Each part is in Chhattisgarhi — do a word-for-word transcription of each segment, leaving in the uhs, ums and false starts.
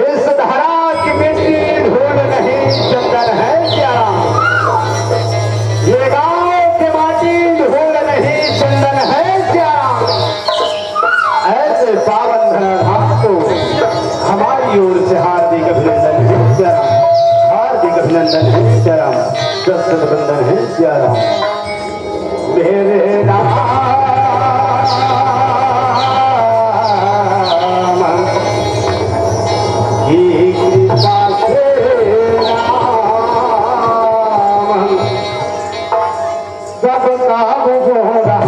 इस धरा की मिट्टी धूल नहीं चंदन है प्यारा। ये गांव की माटी धूल नहीं चंदन है प्यारा। ऐसे पावन धराधाम को हमारी ओर से हार्दिक अभिनंदन है प्यारा। हार्दिक अभिनंदन है प्यारा। दस दस बंदन है प्यारा। मेरे राम की कृपा से राम सब काम हो रहा है राम।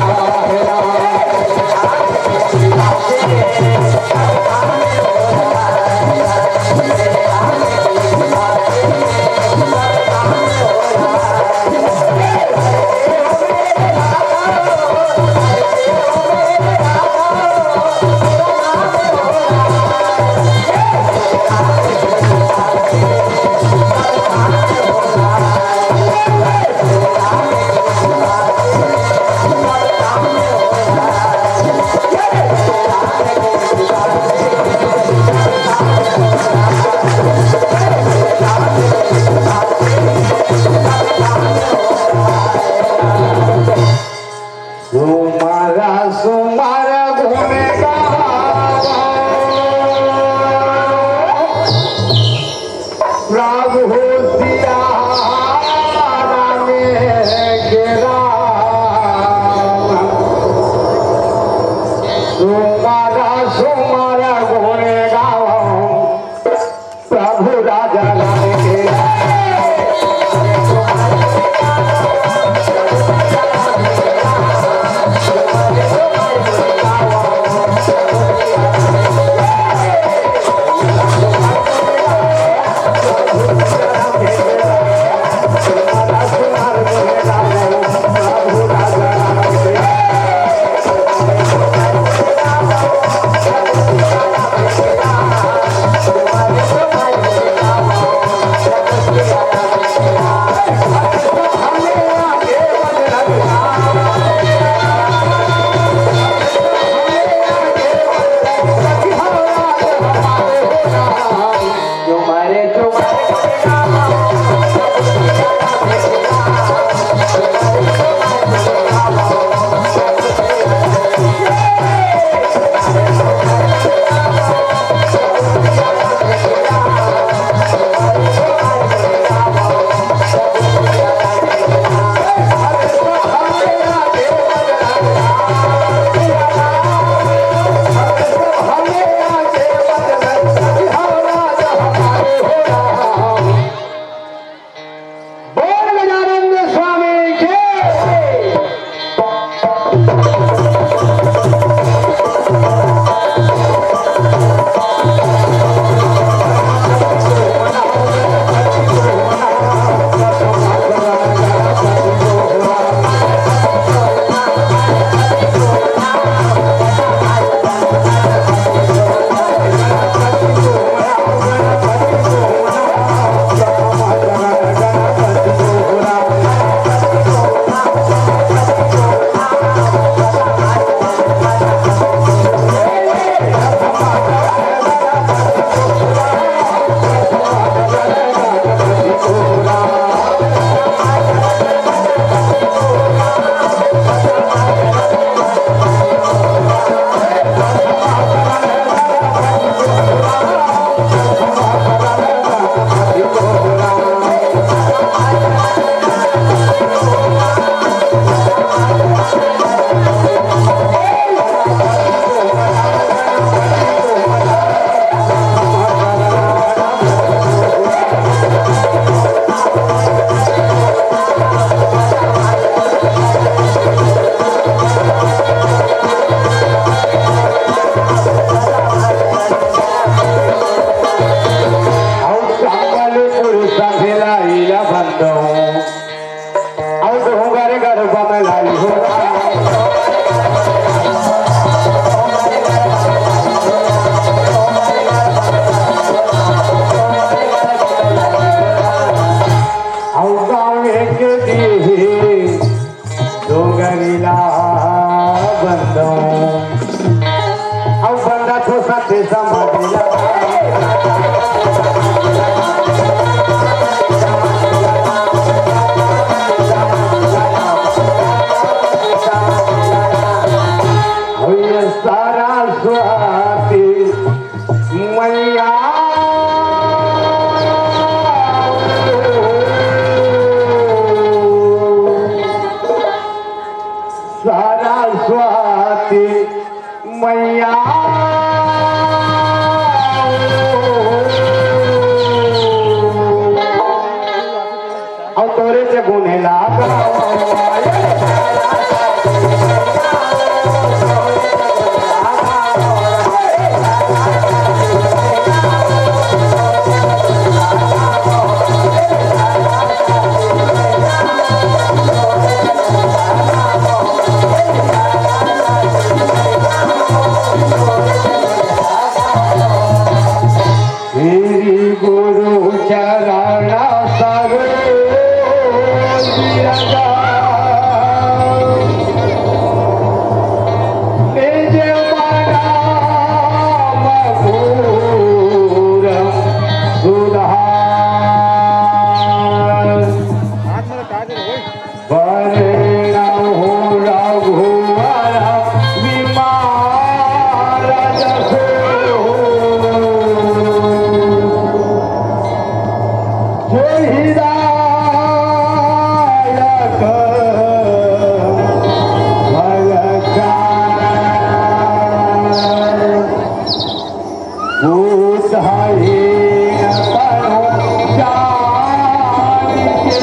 सरस्वती मैया। सरस्वती मैया। अउ तोरे से गुने लाग। श्री गुरु चरण सरोज रज। निज मन मधुर सुधार। वरणहु रघुवर विमल जसु। जो हृदय फल चार। भूतहीन तनु जान के।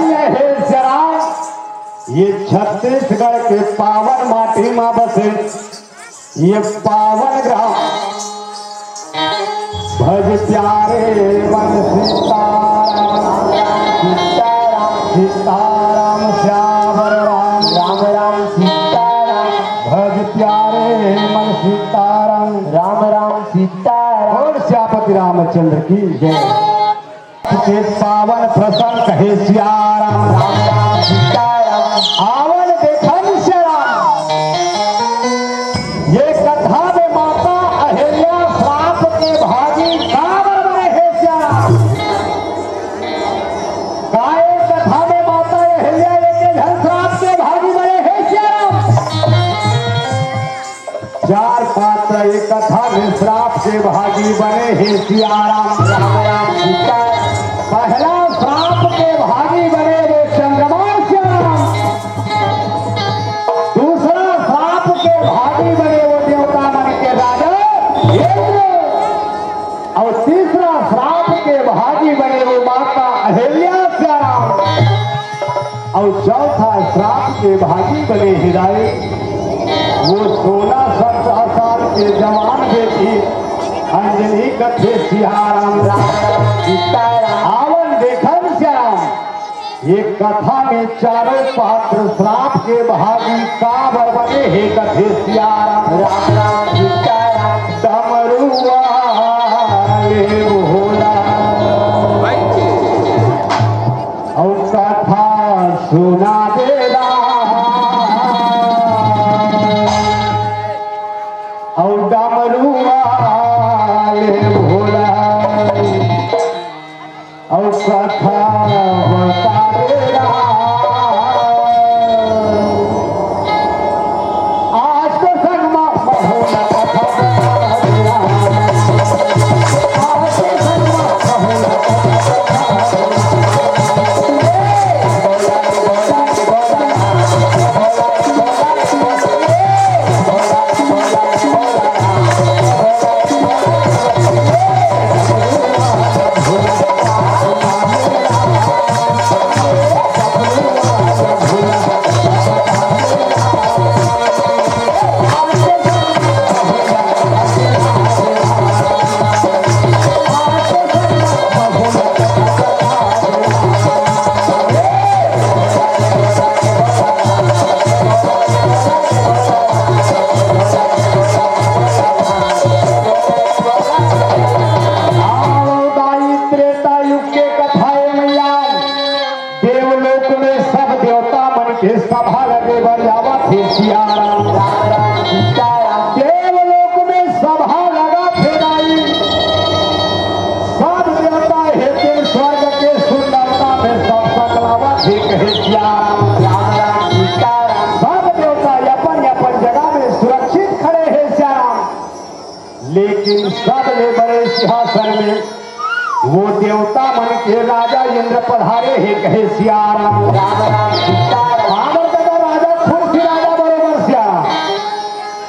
हे सियाराम, ये छत्तीसगढ़ के पावन माटी मा बसे ये पावन ग्राम। भज प्यारे मन सीताराम, सीताराम, सीताराम, श्यावर राम, राम राम, सीताराम। भज प्यारे मन सीताराम, राम राम, सीताराम। बोल सियापति रामचंद्र की जय। के पावन प्रसंग कहे सियाराम, राम राम, सीताराम। आवन देखन सियाराम। ये कथा में माता अहिल्या श्राप के भागी काबर बने हे सियाराम। का ये कथा में माता अहिल्या एक झन श्राप के भागी बने हे सियाराम। चार पात्र एक कथा में श्राप के भागी बने हे सियाराम, राम राम, सीता। पहला श्राप के भागी बने वो चंद्रमा सियाराम। दूसरा श्राप के भागी बने वो देवता मन के राजा इंद्र। अउ तीसरा श्राप के भागी बने वो माता अहिल्या सियाराम। अउ चौथा श्राप के भागी बने हे दाई वो सोलह सत्रह साल के जवान बेटी अंजनी कथे सियाराम, राम राम, सीताराम। आवन देखन सियाराम। ये कथा में चारों पात्र श्राप के भागी काबर बने हे कथे सियाराम, राम राम, सीताराम। डमरुआ ले भोला अउ कथा सुना दे रहा अउ डमरुआ ले भोला अउ कथा बता दे रहा। आज तो संग मा बहुल कथा बता दे रहा। आज तो संग मा बहुल कथा बता दे रहा। आओ दाई, त्रेता युग के कथा ए मैया। देवलोक में सब देवता मन के सभा लगे बर आवत हे सियाराम। देवलोक में सभा लगत हे दाई। सब देवता हे तेन स्वर्ग के सुंदरता में सब सकलावत हे कहे सियाराम। सब देवता अपन अपन जगह में सुरक्षित खड़े हे सियाराम। लेकिन सबले बड़े सिंहासन में वो देवता मन के राजा इंद्र पधारे हे कहे सियाराम। राम राम सीताराम। हमर दादा राजा खुर्सी राजा बरोबर सियाराम।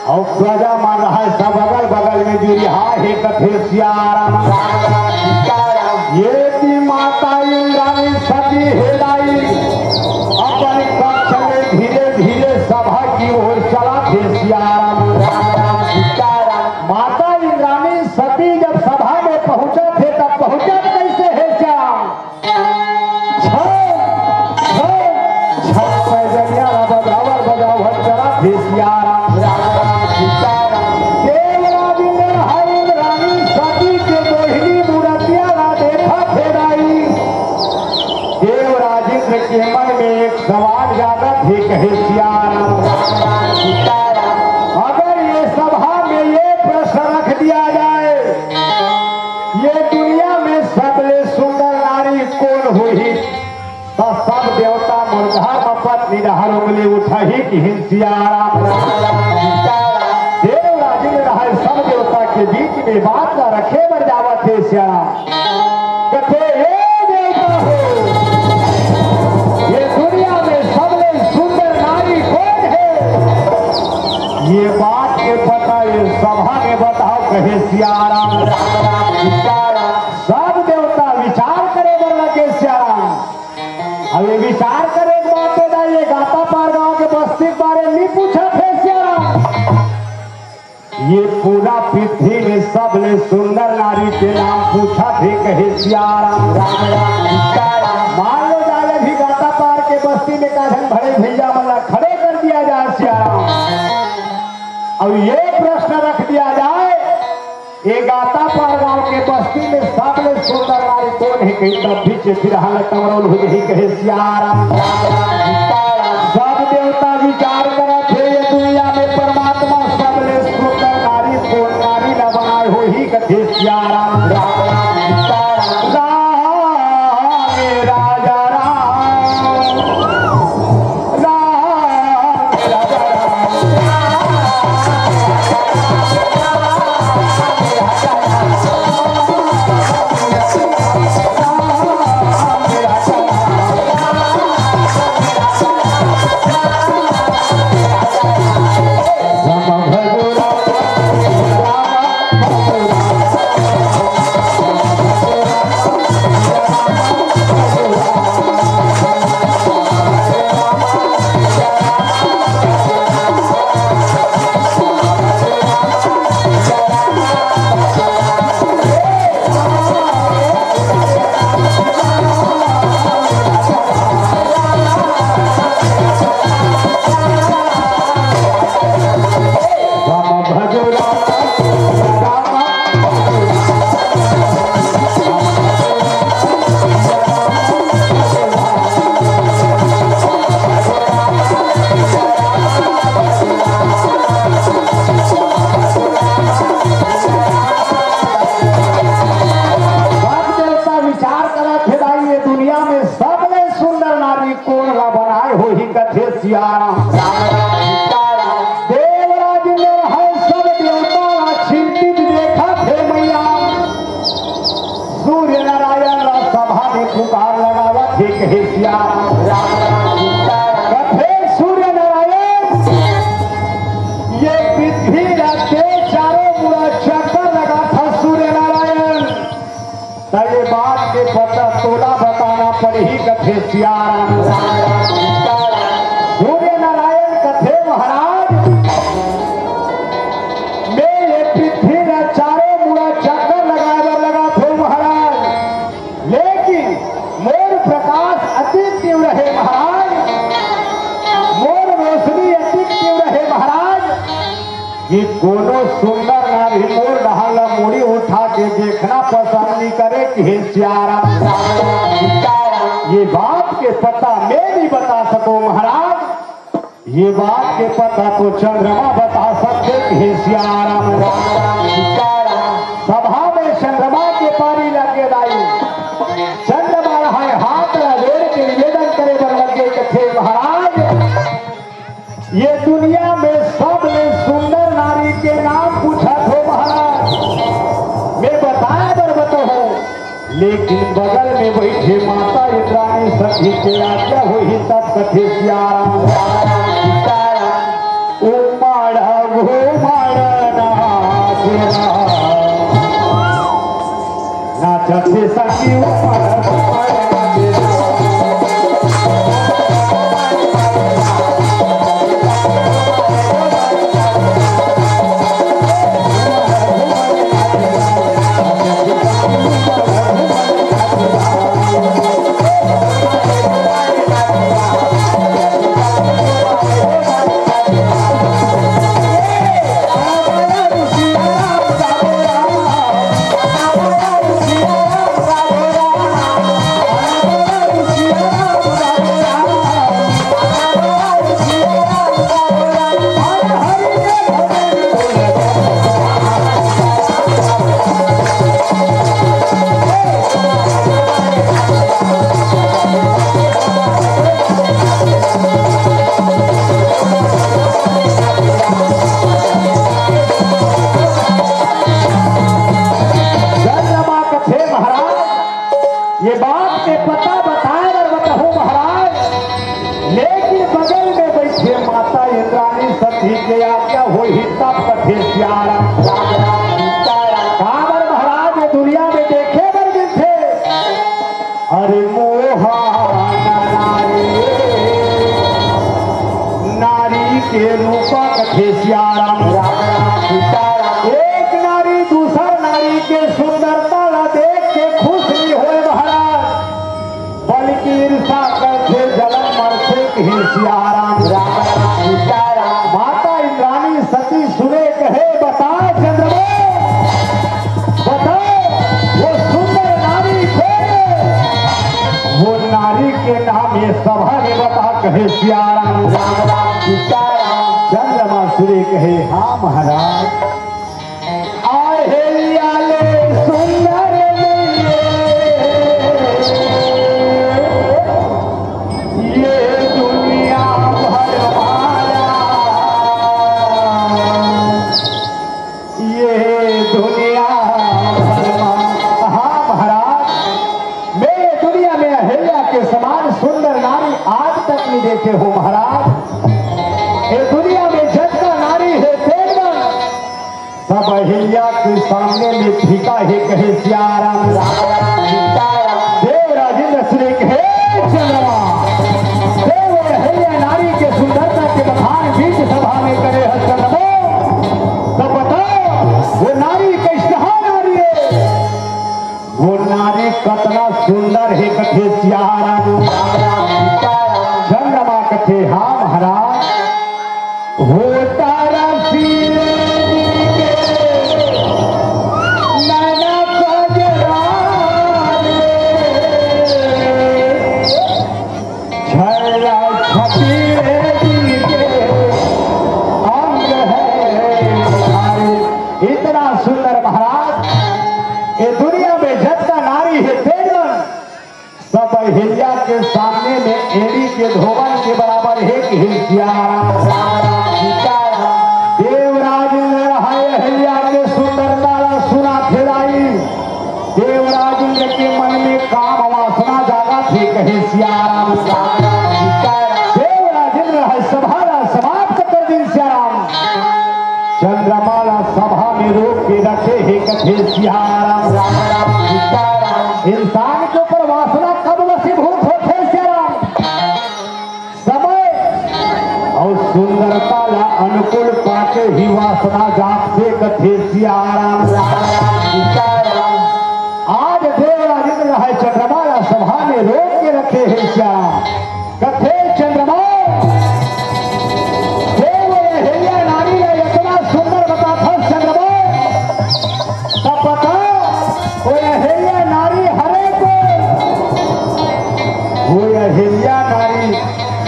अउ प्रजा मन रहय सब अगल बगल में जुरिहा हे कथे सियाराम। राम राम सीताराम। ये की माता इंद्राणी सती हे दाई अपन कक्ष में धीरे धीरे सभा की ओर चलत हे सियाराम। राम राम सीताराम। माता इंद्राणी सती जब सभा में पहुंचत हे, तब पहुंचत कइसे हे श्याम? छम, छम, छम पैजनिया ला बजावत बजावत चलत हे सियाराम। राम राम सीताराम। देवराज इंद्र हे इंद्राणी सती के मोहिनी मूरतिया ला देखत हे दाई। देवराज इंद्र के मन में एक सवाल जागत हे कहे सियाराम। राम राम सीताराम। अगर ये सभा में ये प्रश्न रख दिया जाए, ये दुनिया में सबले सुंदर नारी कोन होही? तो सब देवता मन धर्म पत्नी डहर उंगली उठाही किहिन सियाराम। देवराज इंद्र हे सब देवता के बीच में बात ला रखे बर जावत हे सियाराम। कथे, "हे देवता हो, ये दुनिया में सबले सुंदर नारी कोन हे? ये बात के पता ये सभा में बताओ," कहे सियाराम। राम राम सीताराम। सब देवता विचार करे बर लगे सियाराम। अब ये विचार करे के बात हे दाई, ये गातापार गांव के बस्ती के बारे में नइ पूछत हे सियाराम। ये पूरा पृथ्वी में सबले सुंदर नारी के नाम पूछत हे कहे सियाराम। राम राम सीताराम। मान लो जाए अभी गातापार के बस्ती में का झन बड़े भैया मन ला खड़े कर दिया जाए सियाराम। अउ ये प्रश्न रख दिया जाए, ये गातापार गांव के बस्ती में सबले सुंदर नारी कोन हे? कहीं तब भी चेती रहा ले तमरोल हो जही कहे सियाराम। सब देवता विचार करत हे, ये दुनिया में परमात्मा सबले सुंदर नारी कोन नारी ला बनाए होही कथे सियाराम। राम राम राजा राम। सब देवता विचार करत हे दाई, ये दुनिया में सबले सुंदर नारी कोन ला बनाए होही कथे सियाराम। देवराज इंद्र हे सब देवता ला चिंतित देखत हे मैया। सूर्य नारायण ला सभा में पुकार लगावत हे कहे सियाराम। कथे सूर्य नारायण, ये पृथ्वी ला के चारों मुड़ा चक्कर लगाथा सूर्य नारायण। त ये बात के पता तोला बताना पड़ही कथे सियाराम। सूर्य नारायण कथे महाराज, मैं ये पृथ्वी ला चारों मुड़ा चक्कर लगाए बर लगाथों महाराज, लेकिन मोर प्रकाश अति तीव्र हे महाराज, मोर रोशनी अति तीव्र हे महाराज, कि कोनो सुंदर नारी मोर डहार ला मुड़ी उठा के देखना पसंद नइ करे कहे सियाराम। ये बात के पता मैं नइ बता सकों महाराज, ये बात के पता तो चंद्रमा बता सकथे कहे सियाराम। सभा में चंद्रमा के पारी लगे दाई, चंद्रमा हे हाथ ला जोड़ के निवेदन करे बर लगे कथे महाराज, ये दुनिया में सबले सुंदर नारी के नाम पूछत हों महाराज, मैं बताए बर बताहूँ, लेकिन बगल में बैठे माता इंद्राणी सखी के आज्ञा होही तब कथे सियाराम। उमड़ घुमड़ नाचना। नाचत हे सखी उमड़ घुमड़ नाचना। के रूपा कथे सियाराम। राम राम सीताराम। एक नारी दूसर नारी के सुंदरता ला देख के खुश नइ होय महाराज, बल्कि ईर्षा करथे, जलन मरथे कहे सियाराम। राम राम सीताराम। माता इंद्राणी सती सुने कहे, बता चंद्रमा, बता वो सुंदर नारी कौन है? वो नारी के नाम ये सभा में बता कहे सियाराम। राम राम सीताराम। चंद्रमा सुने कहे, हाँ महाराज। अहिल्या ले सुंदर मिले ये दुनिया भर माया, ये दुनिया भर माया। हाँ महाराज, मैं ये दुनिया में अहिल्या के समान सुंदर नारी आज तक नहीं देखे हो महाराज। ये दुनिया में जतका नारी हे तेन मन सब अहिल्या के सामने में फीका हे कहे सियाराम। राम राम सीताराम। देवराज इंद्र श्री कहे, चंद्रमा, देव अहिल्या नारी के सुंदरता के बखान बीच सभा में करे हे चंद्रमा। तब बताओ वो नारी कैसहा नारी हे? वो नारी कतना सुंदर हे कथे सियाराम। राम राम सीताराम। चंद्रमा कथे, हाँ महाराज, हो तारा पीर के नैना कजरा रे, छैला छपीर के अंग है। अरे, इतना सुंदर महाराज, ये दुनिया में जतना नारी हे तेन मन सब अहिल्या के सामने में एड़ी के धोवन के बराबर हे कहे सियाराम। राम राम सीताराम। देवराज इंद्र हे अहिल्या के सुंदरता ला सुनथे दाई। देवराज इंद्र के मन में काम वासना जागथे कहे सियाराम। राम राम सीताराम। देवराज इंद्र हे सभा ला समाप्त कर दिन सियाराम। चंद्रमा ला सभा में रोक के रखे हे कथे सियाराम। राम राम सीताराम। इंसान के ऊपर वासना कब वशीभूत होथे सियाराम? समय अउ सुंदरता ला अनुकूल पाके ही वासना जागथे कथे सियाराम। राम राम सीताराम। आज देवराज इंद्र हे चंद्रमा ला सभा में रोक के रखे हे सियाराम। कथे चंद्रमा, देव अहिल्या नारी ला इतना सुंदर बताथस चंद्रमा, तब बता, वो अहिल्या नारी हरे कोन? वो अहिल्या नारी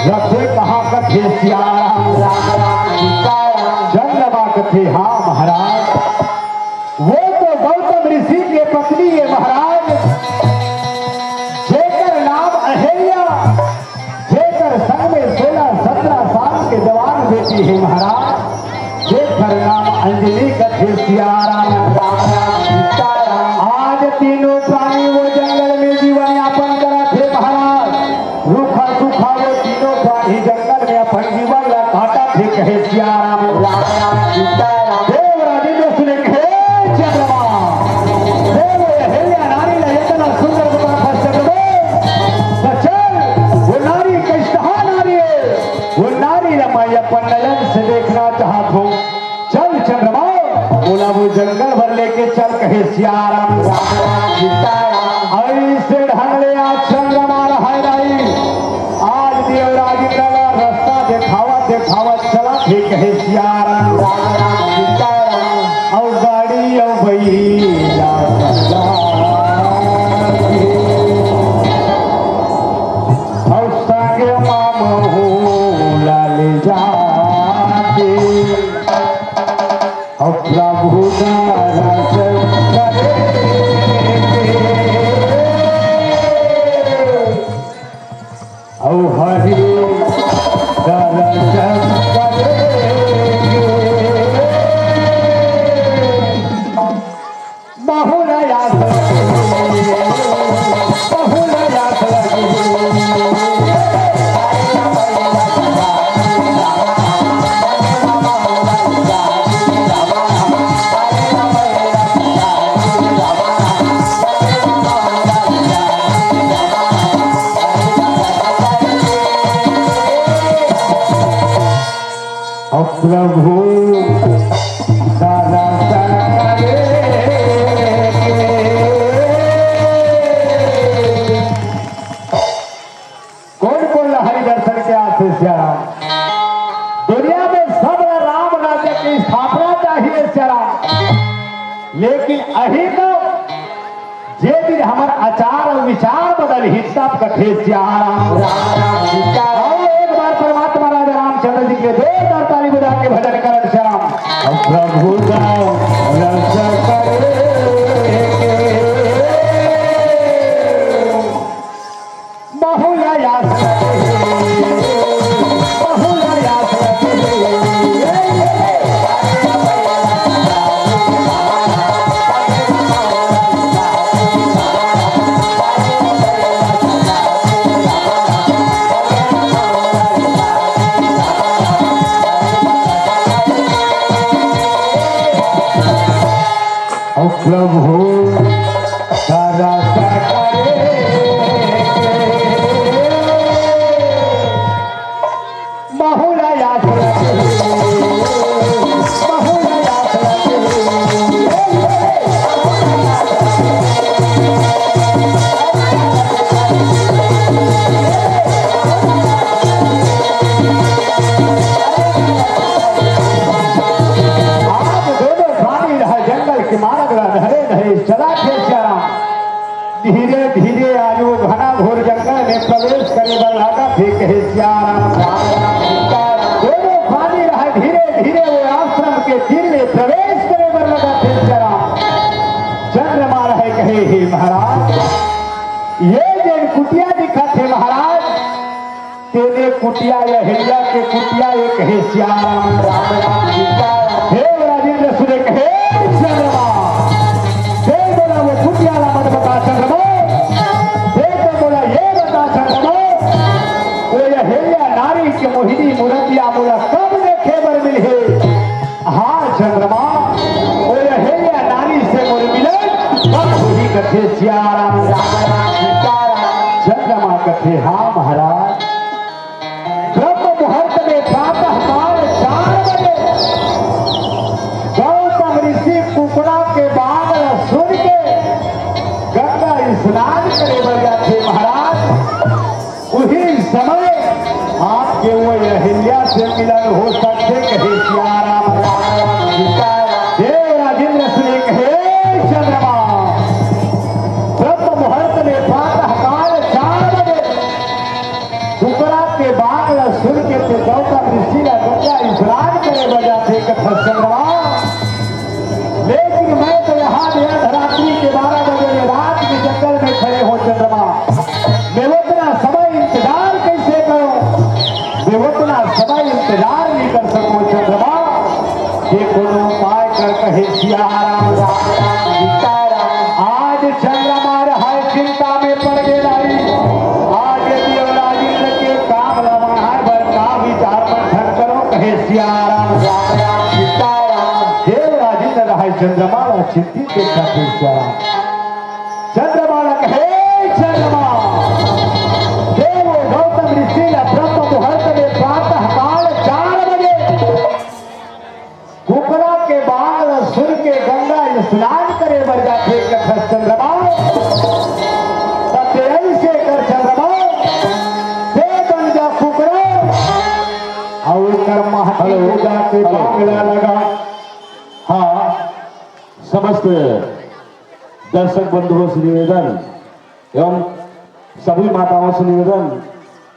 रथे कहाँ कथे सियाराम। राम राम सीताराम। चंद्रमा कथे, हाँ महाराज, वो तो गौतम ऋषि के पत्नी हे महाराज, जेकर नाम अहिल्या, जेकर संग में सोलह सत्रह साल के जवान बेटी हे महाराज, जेकर नाम अंजलि कथे सियाराम। राम राम सीताराम। आज तीनों प्राणी वो जंगल में जीवन यापन करत हे महाराज, रूखा सूखा वो तीनों प्राणी जंगल में अपन जीवन ला काटत हे कहे सियाराम। राम राम सीताराम। देवराज इंद्र सुने कहे चंद्रमा, देव अहिल्या नारी ला इतना सुंदर बताथस चंद्रमा, तो चल वो नारी कैसहा नारी हे, वो नारी ला मैं अपन नयन से देखना चाहत हूँ। चल चंद्रमा, ओला वो जंगल भर लेके चल कहे सियाराम। राम राम सीताराम। अइसे ढंग ले आज चंद्रमा रहय रही। आज देवराज इंद्र ला रस्ता देखावत देखावत चलत हे कहे सियाराम। राम राम सीताराम। अउ गाड़ी अउ बइला अउ संग मा महू ला ले जाथे। अउ प्रभु दरस करे, अउ हरि दरस करे। बहुल आस लगी, बहुल आस लगी। प्रभु दर्शन करे। कोन कोन ला हरि दर्शन के आथे सियाराम? दुनिया में सब ला राम राज्य के स्थापना चाहिए सियाराम, लेकिन अही तो जे दिन हमर आचार अउ विचार बदलही, तब कथे सियाराम। राम राम सीता। आओ, एक बार परमात्मा राजा रामचंद्र जी के जोरदार ताली बजा के भजन करन सियाराम। अब प्रभु का रस करे के बहुला याद रखे, बहुला याद रखे। ओ प्रभु, दरस करे बहुला याद रखे, बहुला याद रखे। आज दोनों प्राणी रहा जंगल के मार्ग ला धरे धरे चला थे सियाराम। धीरे धीरे आज वो घना घोर जंगल में प्रवेश करे बर लगा थे, कहे सियाराम। दोनों प्राणी रहा धीरे धीरे वो आश्रम के तीर में प्रवेश करे बर लगा थे सियाराम। चंद्रमा रहे कहे, हे महाराज, ये जेन कुटिया दिखत हे महाराज, तेने कुटिया अहिल्या के कुटिया एक हे सियाराम। राम राम सीता। हे राजेंद्र सुने कहे चंद्रमा, दे बोला वो कुटिया ला मत बता चंद्रमा, दे तो बोला ये बता चंद्रमा, वो अहिल्या नारी के मोहिनी मूरतिया मोला कब देखे बर मिलही? हाँ चंद्रमा, वो अहिल्या नारी से मोर मिलन कब होही कथे सियाराम। राम राम सीता राम। चंद्रमा कथे, हाँ महाराज, ब्रह्म मुहूर्त में प्रातः काल चार बजे गौतम ऋषि कुकड़ा के बांग ल सुन के गंगा स्नान करे बर जाथे महाराज। उही समय आपके वो अहिल्या से मिलन हो सकथे, कहे सियाराम। राम राम सीता राम। देव राजेंद्र सुने कहे चंद्रमा, ब्रह्म मुहूर्त में प्रातः काल चार बजे कुकड़ा के बांग ल सुन के ते गौतम ऋषि ल गंगा स्नान करे बर जाथे कथे चंद्रमा। लेकिन मैं तो यहाँ भी अर्धरात्रि के बारह बजे ये रात के जंगल में खड़े हो चंद्रमा, मैं उतना समय इंतजार कैसे करूं? मैं उतना समय इंतजार नहीं कर सकूं चंद्रमा। ये कोनो उपाय कर कहे सियाराम। राम राम सीता राम। आज चंद्रमा रहा चिंता में पड़ गे रही। आज यदि राजेंद्र के काम ला बढ़ाए बर का विचार मंथन करो कहे सियाराम। राम राम सीता राम। देव राजेंद्र रहा चंद्रमा ला चिंतित देखा थे सियाराम। चंद्रमा ला कहे चंद्रमा, देव गौतम ऋषि ला ब्रह्म मुहूर्त में प्रातः काल चार बजे कुकड़ा के बांग ल सुन के गंगा स्नान करे बर जाथे कथे चंद्रमा। त ते ऐसे कर चंद्रमा, ते बन जा कुकड़ा, अउ एकर महती हेलो। पूजा के हेलो। बांग ल लगा। हाँ, समस्त दर्शक बंधुओं से निवेदन एवं सभी माताओं से निवेदन,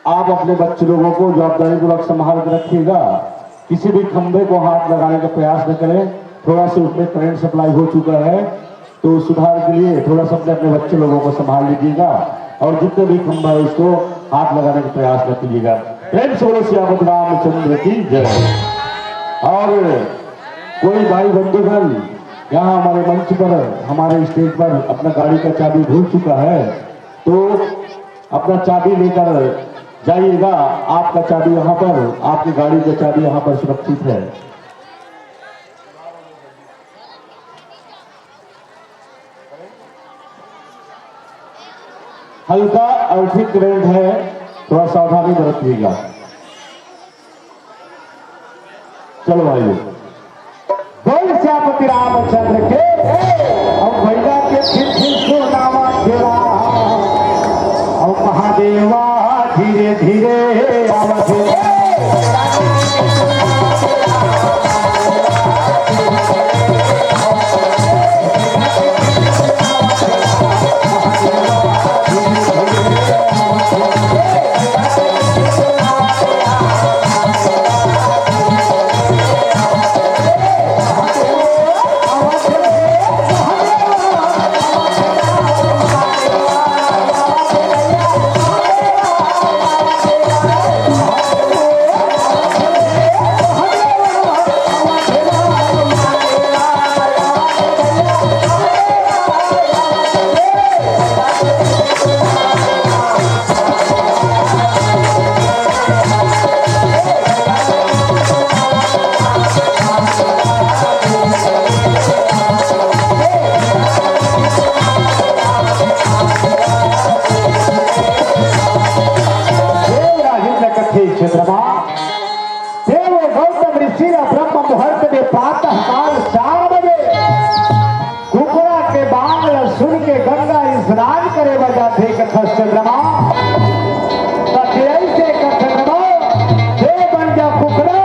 आप अपने बच्चे लोगों को जवाबदारी पूर्वक संभाल के रखिएगा। किसी भी खंभे को हाथ लगाने का प्रयास न करें। थोड़ा सा उसमें करंट सप्लाई हो चुका है, तो सुधार के लिए थोड़ा सा अपने, अपने बच्चे लोगों को संभाल लीजिएगा और जितने भी खंभा है उसको हाथ लगाने का प्रयास न कीजिएगा। प्रेम से बोलो सियावत रामचंद्र की जय। और कोई भाई बंधुगण यहाँ हमारे मंच पर, हमारे स्टेज पर अपना गाड़ी का चाबी भूल चुका है, तो अपना चाबी लेकर जाइएगा। आपका चाबी यहाँ पर, आपकी गाड़ी का चाबी यहाँ पर सुरक्षित है। हल्का अर्थिंग करंट है, थोड़ा सावधानी बरतिएगा। चलो भाई, बोल सियापति रामचंद्र के। अउ भैया के फिर फिर सुनावा खेला। अउ महादेवा धीरे धीरे आवत हे। देव राजेंद्र कथे चंद्रमा, देव गौतम ऋषि ला ब्रह्म मुहूर्त में प्रातः काल चार बजे कुकरा के बांग ला सुन के गंगा स्नान करे बर जाथे कथस चंद्रमा। कथे अइसे कर चंद्रमा, दे बन जा कुकरा,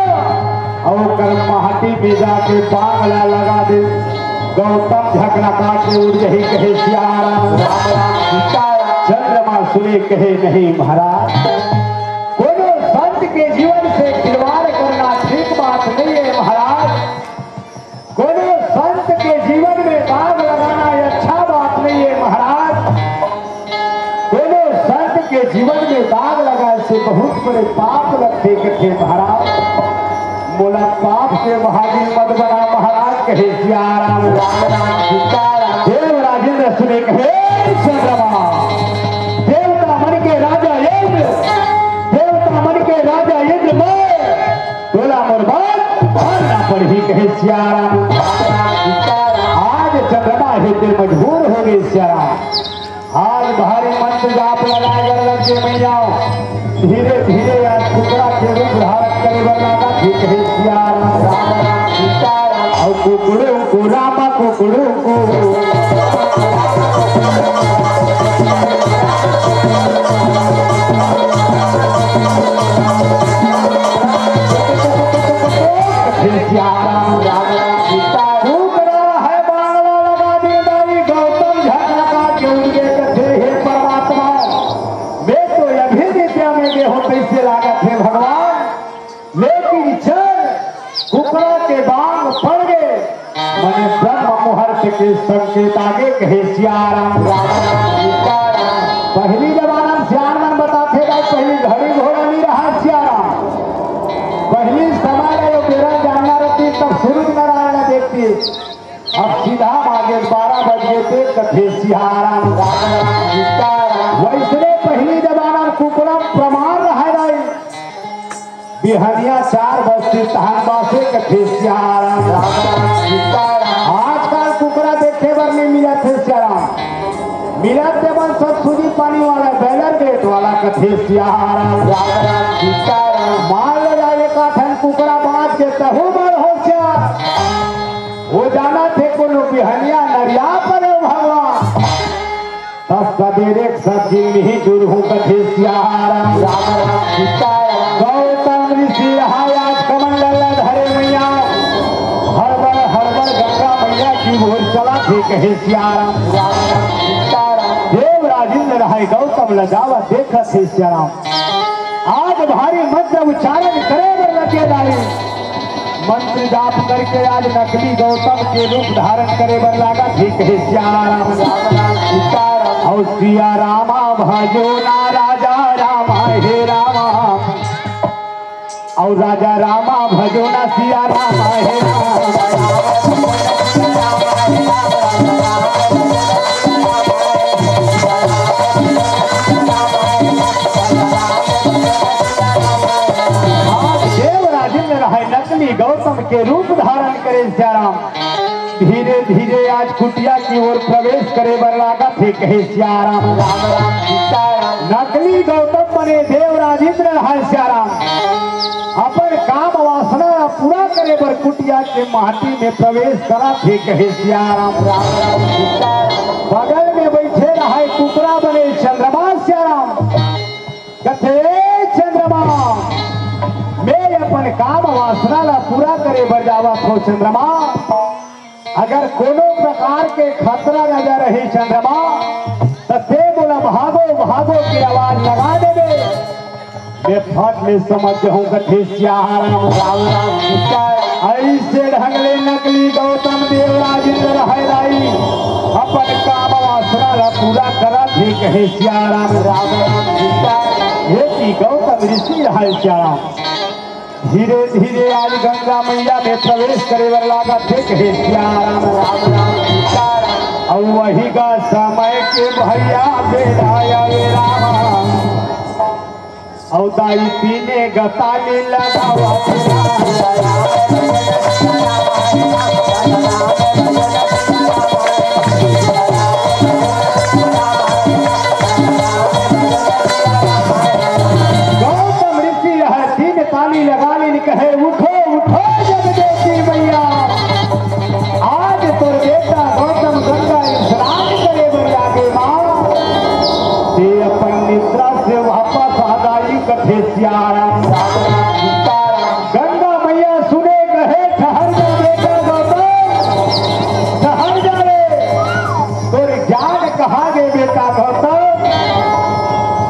अउ ओकर माटी में जाके बांग ला लगा दे। गौतम झकनका के उड़ जही कहे सियाराम। चंद्रमा सुने कहे नहीं महाराज, कोनो संत के जीवन से खिलवाड़ करना ठीक बात नहीं है महाराज। कोनो संत के जीवन में दाग लगाना ये अच्छा बात नहीं है महाराज। कोनो संत के जीवन में दाग लगाए से बहुत बड़े पाप लगथे कथे महाराज। मोला पाप के भागी मत बना महाराज कहे सियाराम। राम राम सीताराम। देव राजेंद्र सुने कहे चंद्रमा, देवता मन के राजा इंद्र, देवता मन के राजा इंद्र मैं तोला मोर बात मानना पड़ही कहे सियाराम। आज चंद्रमा हे ते मजबूर हो गए सियाराम। आज भारी मंत्र जाप लगाए बर लग गे मैया। धीरे धीरे आज कुकरा के रूप धारण करे बर लागा हे कहे सियाराम। अउ कुकड़ू को रामा कुकड़ू को। हे सियाराम राम राम सीता। कुकरा है बांगला लगा दे दाई गौतम झकनका के उड़ गे कथे हे परमात्मा। मैं तो अभी विद्या में गे हों कइसे लागत हे भगवान। लेकिन चल कुकरा के बांग पड़ गे, मने ब्रह्म मुहूर्त के संकेत आगे कहे सियाराम। पहली जमाना में सियान मन बताथे भाई, पहली घड़ी घोड़ा नहीं रहा सियाराम। पहली समय ला यो बेरा जानना रहती तब सूरज नारायण ला देखती। अब सीधा मागे बारह बज गे ते कथे सियाराम। वैसने पहली जमाना में कुकरा प्रमाण रहा भाई। बिहनिया चार बजती तहन बासे कथे सियाराम। राम राम सीताराम। आजकल कुकरा देखे बर नहीं मिलत हे सियाराम। मिलत ते मन सब सूजी पानी वाला, बॉयलर बेट वाला कथे सियाराम। राम राम सीताराम। मान ले जा एक आठन कुकरा बांच के तहू बड़ होशियार। हो जाना थे कोनो बिहनिया नरिया परे भगवान। तब सबेरे सब्जी नहीं जुरहू कथे सियाराम। राम राम सीताराम। गौतम ऋषि रहा आज कमंडल धरे मैया। हड़बड़ हड़बड़ गंगा मैया की ओर चला थे कहे सियाराम। राम राम सीताराम। देव राजेंद्र रहा गौतम ल जावा देखत हे सियाराम। आज भारी मंत्र उच्चारण करे बर लगे दाई। मंत्र जाप करके आज नकली गौतम के रूप धारण करे बर लागा हे कहे सियाराम। राम राम सीताराम। अउ सिया रामा भजो ना राजा रामा हे रामा। अउ राजा रामा भजो ना सिया रामा हे रामा। आज देव राजेंद्र रहा नकली गौतम के रूप धारण करे सियाराम। धीरे धीरे आज कुटिया की ओर प्रवेश करे बर लागत हे कहे सियाराम। राम राम सीताराम। नकली गौतम बने देव राजेंद्र रहा सियाराम। अपन काम वासना ला पूरा बर कुटिया के माटी में प्रवेश करत हे, कहे सियाराम। बगल में बइठे रहय कुकरा बने चंद्रमा सियाराम। कथे, "ए चंद्रमा, मैं अपन काम वासना ला पूरा करे बर जावत हों चंद्रमा। अगर कोनो प्रकार के खतरा नजर आही चंद्रमा, त ते मोला भागो, भागो के आवाज लगा देबे।" मैं फट ले समझ जाहूं, कथे सियाराम राम राम सीता। अइसे ढंग ले नकली गौतम देव राजेंद्र है दाई, अपन काम वासना ला पूरा करत हे, कहे सियाराम राम राम सीता। ये की गौतम ऋषि है सियाराम। धीरे धीरे आज गंगा मैया में प्रवेश करे बर लागत हे, कहे सियाराम राम राम सीता। अउ वही का समय के भैया बेरा आवे राम। अउ दाई तीने ग ताली लगावत। गौतम ऋषि यह तीन ताली लगा लीन कहे, "उठो, उठो जगदेवी मैया, आज तोर बेटा गौतम गंगा स्नान करे बर जागे माँ।" ते अपन निद्रा से वापस आ जाई, कथे सियाराम राम राम सीताराम। गंगा मैया सुने कहे, "ठहर जा बेटा गौतम, ठहर जा रे, तोर ज्ञान कहाँ गे बेटा गौतम?"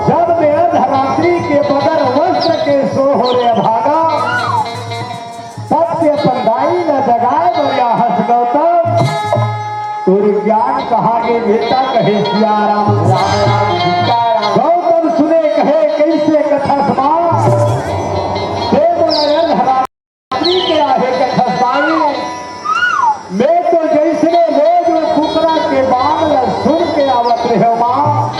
जब मैं अर्धरात्रि के बगैर वस्त्र के सो हों रे भागा, तब ते अपन दाई ला जगाए बर आहस गौतम, तोर ज्ञान कहाँ गे बेटा, कहे सियाराम राम राम सीताराम। गौतम सुने कहे, "कइसे कथस माँ, ते मोला अर्धरात्रि के आहे कथस दाई, मैं तो जइसने रोज वो कुकरा के बांग ला सुन के आवत रहेंव माँ,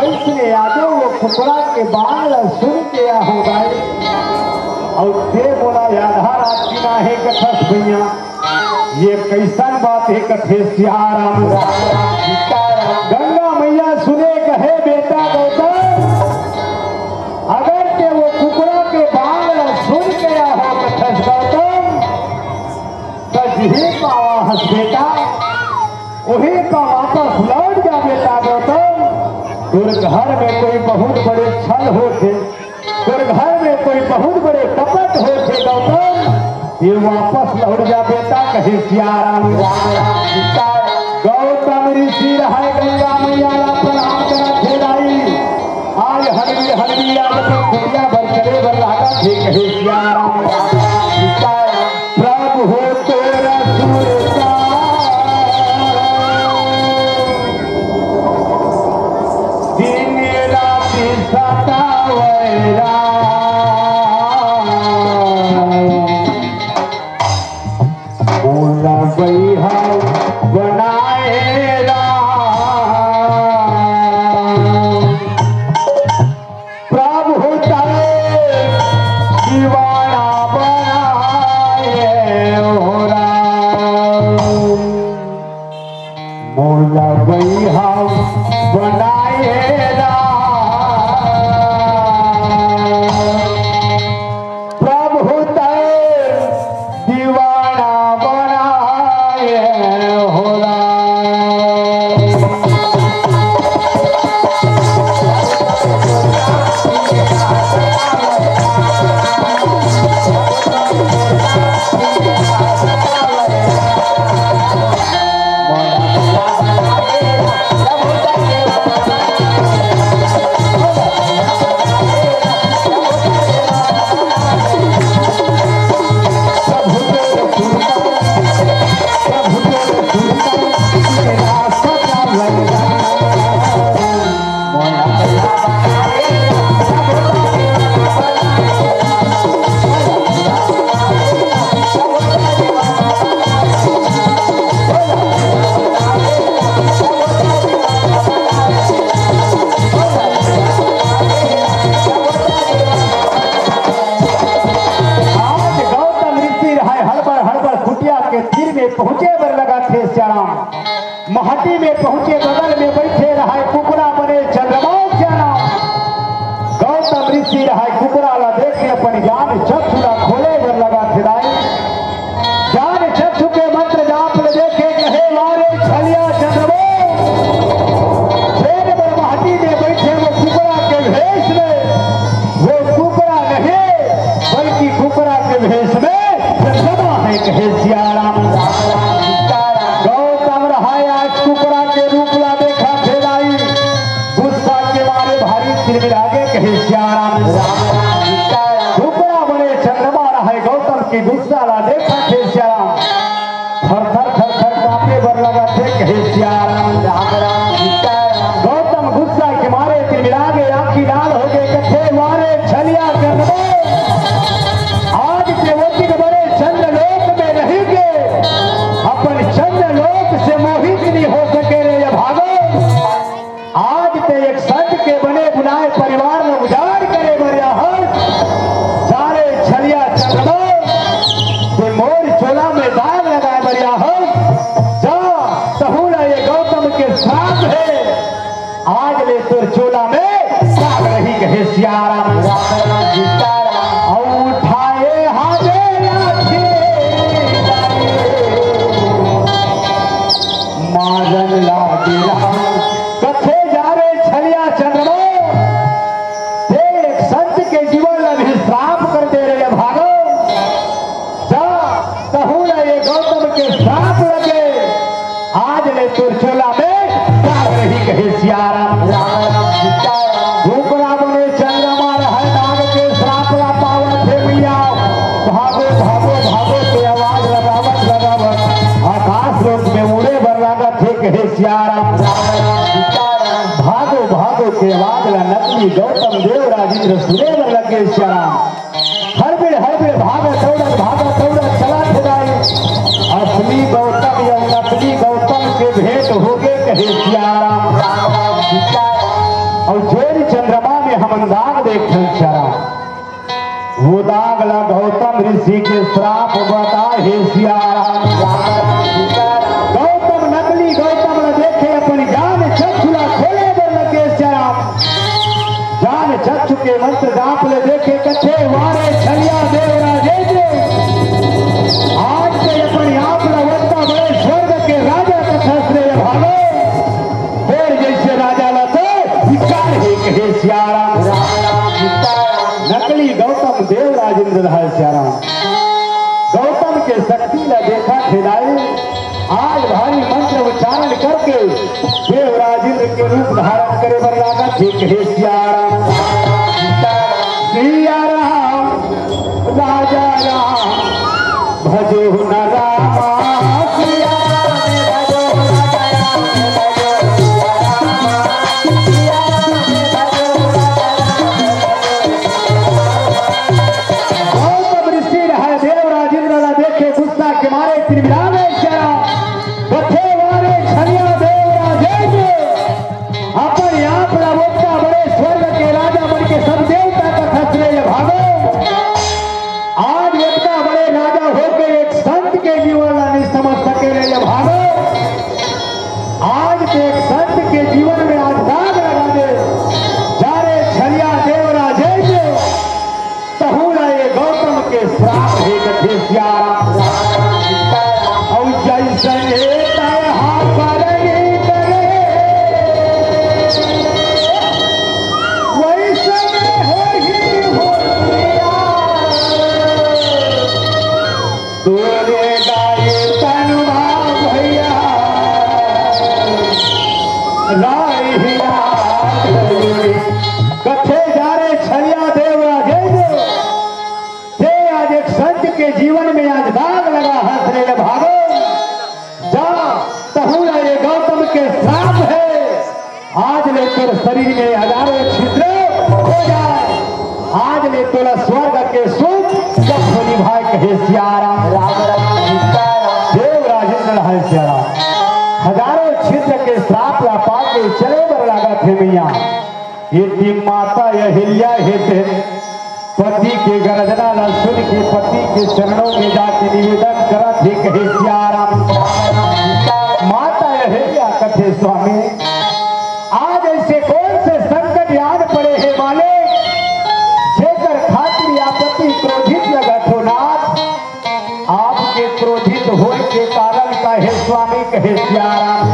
वइसने आजो वो कुकरा के बांग ला सुन के आहूं दाई, अउ ते मोला आधा रात दिन आहे कथस भैया, ये कइसन बात हे?" कथे सियाराम राम राम सीताराम। गंगा मैया सुने कहे, "बेटा गौतम, अगर ते वो कुकरा के बांग ला सुन के आहस कथस गौतम, त जिही पाँव आहस बेटा, उही पाँव वापस लौट जा बेटा गौतम। तोर घर में कोई बहुत बड़े छल होथे, तोर घर में कोई बहुत बड़े कपट होथे गौतम, ते वापस लौट जा बेटा," कहे सियाराम राम राम सीता। गौतम ऋषि रहय गंगा मैया ला प्रणाम करत हे दाई। आज हनवी हनवी आज अपन कुटिया बर चले बर लागत हे, कहे सियाराम राम राम सीता। प्रभु तोर सुरता दिन राति सतावै राम। मोला बइहा बनाए राम। प्रभु तैं दीवाना बनाए हो राम। मोला बइहा बनाए राम। प्रभु तैं दीवाना बनाए हो राम। आज गौतम ऋषि रहय हड़बड़ हड़बड़ कुटिया के तीर में पहुंचे बर लगथे श्याम। महटी में पहुंचे, बगल में बइठे रहय कुकरा बने चंद्रमा श्याम। गौतम ऋषि रहय कुकरा ला देख के अपन ज्ञान चक्षु ला खोले बर लगथे दाई। के गुस्सा ला देखत हे सियाराम, थर थर थर थर कांपे बर लगत हे, कहे सियाराम। राम राम सीताराम। गौतम गुस्सा के मारे तिलमिला गे, आँखी लाल हो गे, कथे, "वारे छलिया चंद्रमा, आज के ओतिक बड़े चंद्रलोक में रहि के अपन चंद्रलोक से मोहित नहीं हो सके रे ये भागो।" आज ते एक संत के बने बुनाए परिवार ल उजाड़ करे बर आहस। जा रे छलिया चंद्रमा, ते मोर चोला में दाग लगाए बर आहस। जा, तहूँ ला ये गौतम के श्राप हे, आज ले तोर चोला में दाग रही, कहे सियाराम। राम राम सीताराम। अउ उठाए हाथे लाठी मारन लागे राम। कथे जा रे छलिया चंद्रमा, ते एक संत के जीवन ला भी श्राप कर दे रे भागो। जा, तहूँ ला ये गौतम के श्राप लगे, आज ले तोर चोला में दाग रही, कहे सियाराम। राम राम सीताराम। रूप रावण चंद्रमा रहय, नाग के श्राप ला पावत हे मैया। भागो, भागो, भागो के आवाज लगावत, लगावत आकाश लोक में उड़े बर लागत हे, कहे सियाराम। राम राम सीताराम। भागो, भागो के आवाज ला नकली गौतम देव राजेंद्र सुने बर लगे सियाराम। हड़बड़, हड़बड़ भागत दौड़त, भागत दौड़त चलत हे दाई। असली गौतम या नकली गौतम के भेंट होगे, कहे सियाराम। राम राम सीताराम। अउ जेन चंद्रमा में हमन दाग देखथन सियाराम, वो दाग ला गौतम ऋषि के श्राप बताए हे सियाराम। राम राम सीताराम। गौतम नकली गौतम ला देखे, अपन ज्ञान चक्षु ला खोले बर लगे सियाराम। ज्ञान चक्षु के मंत्र जाप ले देखे, कथे, "वारे छलिया देव राजेंद्र, आज ते अपन आप ला ओतका बड़े स्वर्ग के राजा कथस रे भागो। तोर जइसे राजा ला तो धिक्कार हे, कहे सियाराम।" राम राम सीताराम। नकली गौतम देव राजेंद्र रहय सियाराम। गौतम के शक्ति ला देखत हे दाई, आज भारी मंत्र उच्चारण करके देव राजेंद्र के रूप धारण करे बर लागत हे, कहे सियाराम। सियाराम, राजा राम, भजो न रामा। सियाराम, भजो न रामा। गौतम ऋषि रहय, देव राजेंद्र ला देखे गुस्सा के मारे तिलमिला गे सियाराम। कथे, "वारे छलिया देव राजेंद्र, अपन आप ला ओतका बड़े स्वर्ग के राजा मन के सब देवता कथस रे भागो। आज ओतका बड़े राजा होके एक संत के जीवन ला नहीं समझ सके रे भागो।" आज के एक संत के जीवन में आज दाग लगा दे। जा रे छलिया देव राजेंद्र, तहूँ ला ये गौतम के श्राप हे, कथे सियाराम। अउ जइसने तैहा करनी करे, वइसने होही होशियार। तोरे गाए तनवा भैया, राहिया। कथे जा रे छलिया देव राजेंद्र, ते आज एक संत के जीवन में आज दाग लगाहस रे भागो। जा, तहूँ ला ये गौतम के श्राप हे। आज ले तोर शरीर में हजारों छिद्र हो जाए, आज ले तोला स्वर्ग के सुख जब हो निभाए, कहे सियाराम। राम राम सीताराम। देव राजेंद्र है सियाराम, हजारों छिद्र के श्राप ला पाके चले बर लागत हे मैया। यदि माता अहिल्या हे ते पति के गर्जना ला सुन के पति के चरणों में जाके निवेदन करत हे, कहे सियाराम। माता अहिल्या कथे, स्वामी, आज ऐसे कौन से संकट आन पड़े हे मालिक, जेकर खातिर आप अति क्रोधित लगत हो नाथ। आपके क्रोधित होए के कारण का हे स्वामी, कहे सियाराम।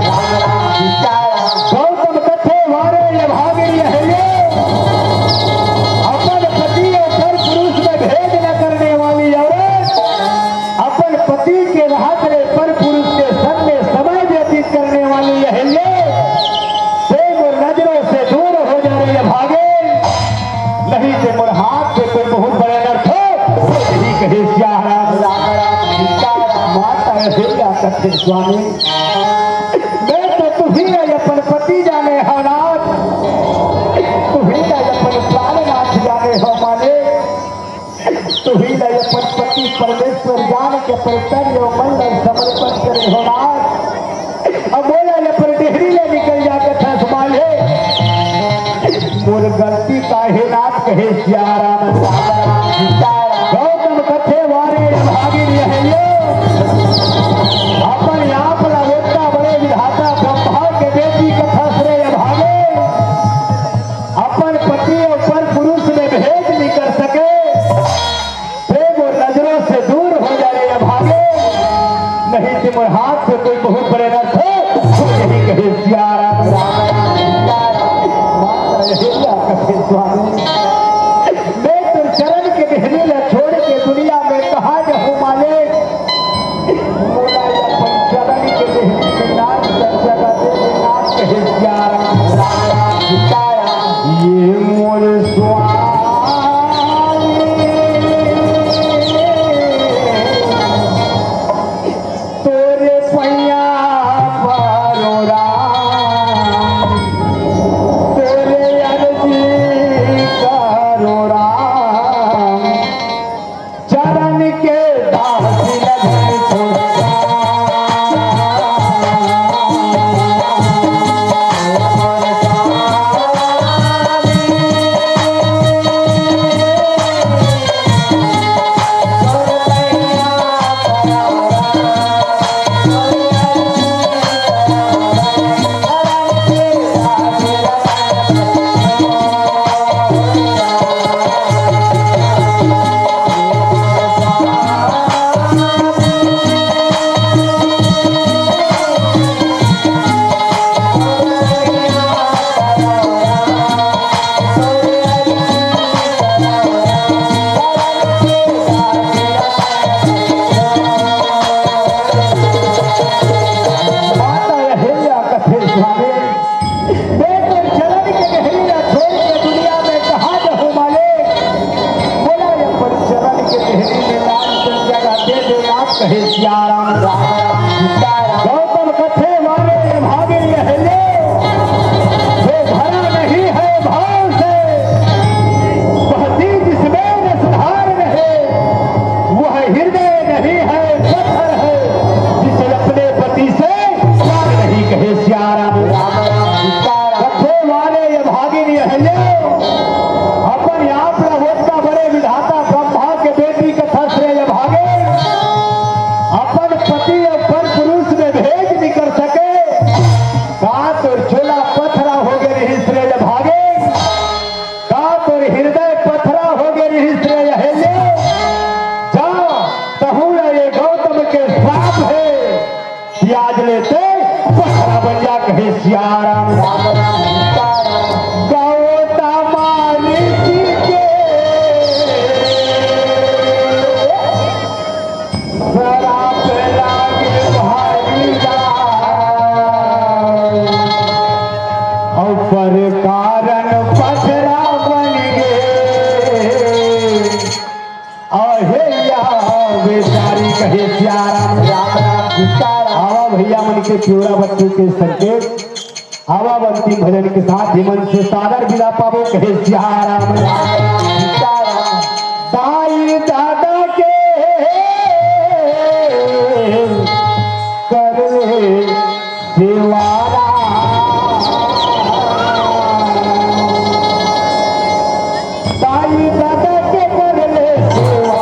गौतम कथे, वारे ये भागिनी अहिल्या, अपन पति और पर पुरुष में भेद न करने वाली औरत, अपन पति के रहत ले पर पुरुष के संग में समय व्यतीत करने वाली अहिल्या, ते मोर नजरों से दूर हो जा रे भागे, नहीं ते मोर हाथ से कोई बहुत बड़े अनर्थ हो, यही कहे सियाराम। स्वामी, मैं तो तुही ला अपन पति जाने हव नाथ, तुही ला अपन प्राणनाथ जाने हव मालिक, तुही ला अपन पति परमेश्वर जान के अपन तन अउ मन ला समर्पण करे हव नाथ। अब मोला अपन डेहरी ले निकल जा कथस मालिक, मोर गलती का हे नाथ कहे सियाराम। गौतम कथे वारे अभागिन अहल्या, अपन आप ला ओतना बड़े विधाता ब्रह्मा के बेटी कथस रे अभागिन, अपन पति अउ पर पुरुष में भेद नइ कर सके। प्रेम और नजरों से दूर हो जा रे अभागे, नहीं तो मोर हाथ से कोई बहुत बड़े अनर्थ हो। यही कहे सियाराम। माता अहिल्या कथे स्वामी, मैं तोर चरण के डेहरी ला छोड़ के दुनिया में कहाँ जाहूँ मालिक? मोला अपन चरण के डेहरी में नाथ कर जगह दे दे नाथ कहे सियाराम। ये मोर स्वामी, तोरे पैया परो राम, तोरे अर्जी करो राम, चरण के दास लगन थोड़ा। माता अहिल्या कथे स्वामी, मैं तोर चरण के डेहरी ला छोड़ के दुनिया में कहाँ जाहूँ मालिक? मोला अपन चरण के डेहरी में नाम के जगह दे दे नाथ कहे सियाराम। गौतम कथे वारे अभागिन अहल्या, जो भरा नहीं है भाव से, वह दीन जिसमें रस धार नहीं, वह हृदय नहीं है, पत्थर है, जिसे अपने पति से प्यार नहीं कहे सियाराम। कथे वारे अभागिन अहल्या, अपन आप ला ओतना बड़े विधाता ब्रह्मा के बेटी कथस रे अभागिन, अपन पति अउ पर पुरुष में भेद नइ कर सके। का तोर चोला पथरा हो गे रिहिस रे अभागिन? का तोर हृदय पथरा हो गे रिहिस रे अहल्या? जा, तहूँ ला ये गौतम के श्राप हे। प्याज लेते पथरा बन जा कहे सियाराम। गौतम ऋषि के श्राप लागे भारी लाल, अउ पर कारण पथरा बन गे। अहिल्या बेचारी कहे सियाराम। राम राम सीताराम। आवा भैया मन के पिवरा बत्ती के संकेत। आवा अंतिम भजन के साथ इमन से सादर विदा पाबो कहे सियाराम। राम राम सीताराम। दाई दादा के कर ले सेवारा। दाई दादा के कर ले सेवा।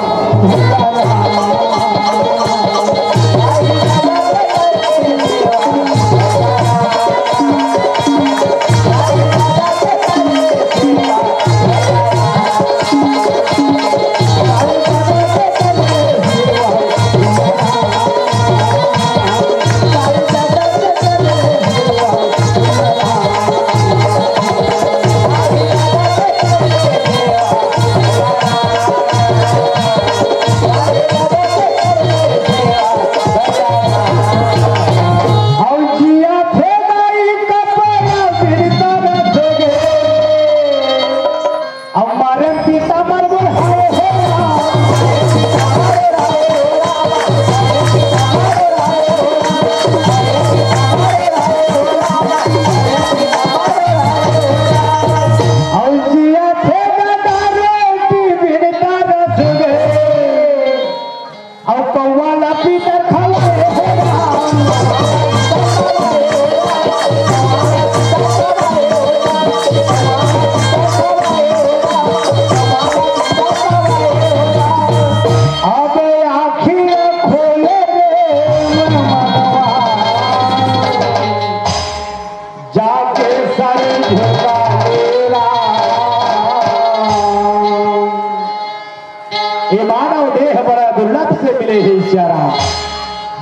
ये मानव देह बड़ा दुर्लभ से मिले हे सियाराम।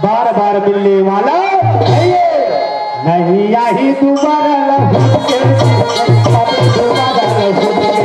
बार बार मिलने वाला नहीं है। नहीं आही दोबारा लौट के, दोबारा लौट के।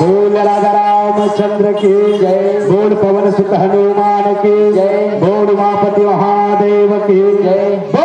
बोल राजा रामचंद्र की जय। बोल पवन सुत हनुमान की जय। बोल उमापति महादेव की जय।